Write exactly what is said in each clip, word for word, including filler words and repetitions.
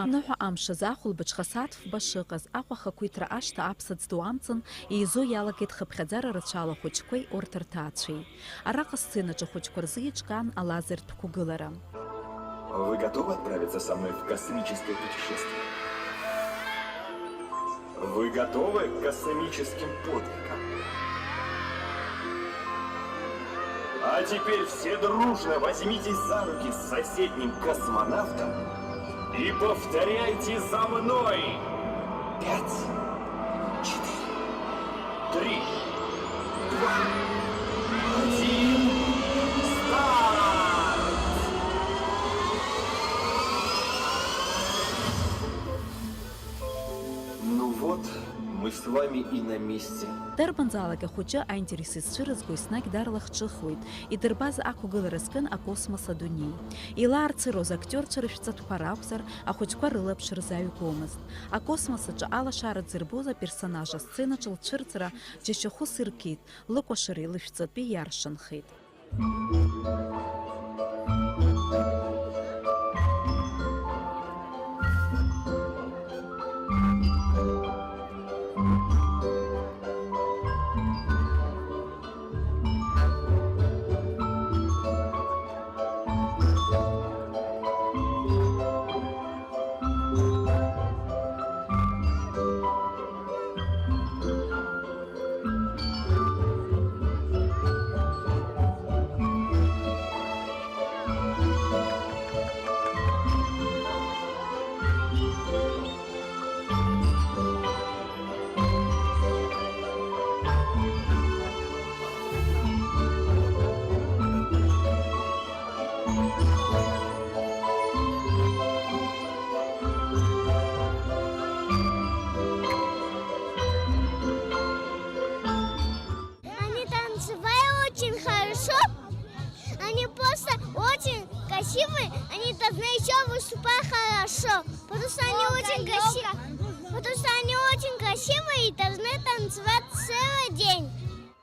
Аныҳәа амш азы ахәылбыҽха сааҭ фба шыҟаз, Аҟәа ахақәиҭра ашҭа аԥсаӡ ду амҵан еизо иалагеит хыԥхьаӡара рацәала ахәыҷқәеи урҭ рҭаацәеи. Араҟа асценаҿ ахәыҷқәа рзы еиҿкаан алазертә қәгылара. Вы готовы отправиться со мной в космическое путешествие? Вы готовы к космическим подвигам? А теперь все дружно возьмитесь за руки с соседним космонавтом и повторяйте за мной. Пять, четыре, три, два, один, старт! Ну вот, мы с вами и на месте. Дарбанзаалак ахәыҷы аинтерес изцәырызго еснагь дарлахҿыхуеит, идырбаз ақәгылара зкын акосмос адунеи. Илаарцыроз актиорцәа рышәҵатәқәа ракәзар, ахәыҷқәа рылаԥш рзааигәомызт. Акосмос аҿы алашара дзырбоз аперсонаж асценаҿ лцәырҵра џьашьахәыс иркит, лыкәашареи лышәҵатәи иаршанхеит. Они танцевали очень хорошо. Они просто очень красивые. Они должны еще выступать хорошо. Потому что они очень красивые. Потому что они очень красивые и должны танцевать целый день.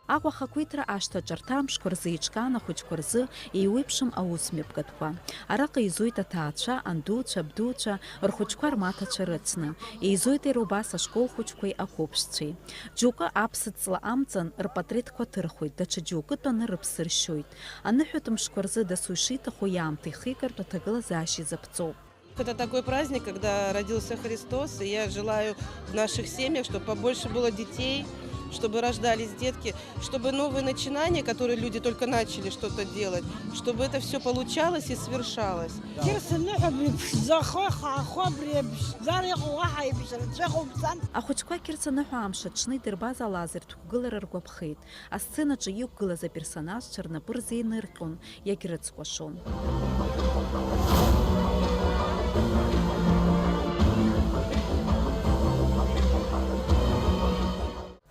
Аҟәа ахақәиҭра ашҭаҿы рҭамшқәа рзы еиҿкаан ахәыҷқәа рзы еиуеиԥшым аусмҩаԥгатәқәа. Араҟа еизоит аҭаацәа, андуцәа, абдуцәа, рхәыҷқәа рмаҭацәа рыцны. Еизоит иара убас ашкол хәыҷқәеи ақәыԥшцәеи. Џьоукы аԥсыӡ ҵла амҵан рпатреҭқәа ҭырхуеит, даҽа џьоукы тәаны рыԥсы ршьоит. Аныҳәатә мшқәа рзы дасу ишиҭаху иаамҭа ихигартә аҭагылазаашьа изаԥҵоуп. Это такой праздник, когда родился Христос, и я желаю в наших семьях, чтобы побольше было детей, чтобы рождались детки, чтобы новые начинания, которые люди только начали что-то делать, чтобы это всё получалось и свершалось. Кыр сныҳәоуп, иԥшӡахо, ихаахо абри иԥшӡара иҟоу уаҳа иԥшӡара ҵәахымцан. Ахәыҷқәа Кьырца ныҳәа амш аҽны идырбаз алазертә қәгылара ргәаԥхеит. Асценаҿы иқәгылаз аперсонажцәа рнапы рзеинырҟьон, иагьрыцкәашон.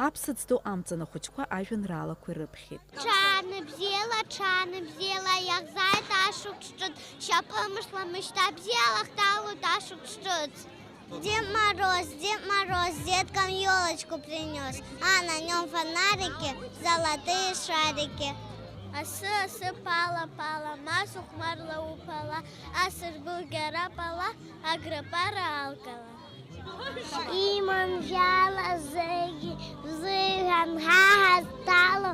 Аԥсыӡ ду амҵан ахәыҷқәа ажәеинраалақәа ирыԥхьеит. Ҽаанбзиала, ҽаанбзиала, иаҳзааит ашықәс ҿыц, шьапы мышла мышьҭа бзиала ҳҭалоит ашықәс ҿыц. Дед Мороз, Дед Мороз, деткам ёлочку принёс, а на нём фонарики, золотые шарики. Асы, асы, пала, пала, ма сыхәмарла уԥала, асырбылгьара пала, аграпара алгала. Иман жьала зегьы бзиан ҳа ҳазҭало,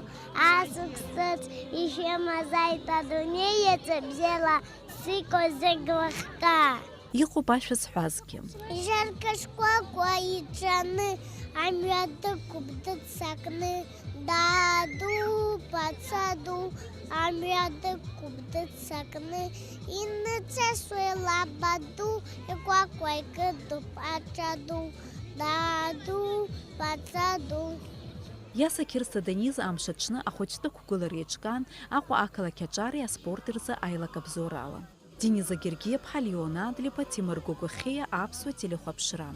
ашықәс ҿыц ишәымазааит адунеи иаҵәа бзиала, сиқәа зегь лахҟа. Иҟоуп ашәа зҳәазгьы. Ижаркашкәакәа иҿаны, амҩа дықәуп дыццакны, даду, пацаду, амҩа дықәуп дыццакны, иныҵасуа илаба ду, икәакәа икыдуп аҿа ду, даду, пацаду. Иаса Қьырса Денис амш аҽны ахәыҷтәы қәгылара еиҿкаан Аҟәа ақалақь аҿареи аспорти рзы аилак абзоурала. Дениза Гергиаԥҳа, Леон Адлеиба, Ҭемыр Гогохиа, Аԥсуа телехәаԥшра.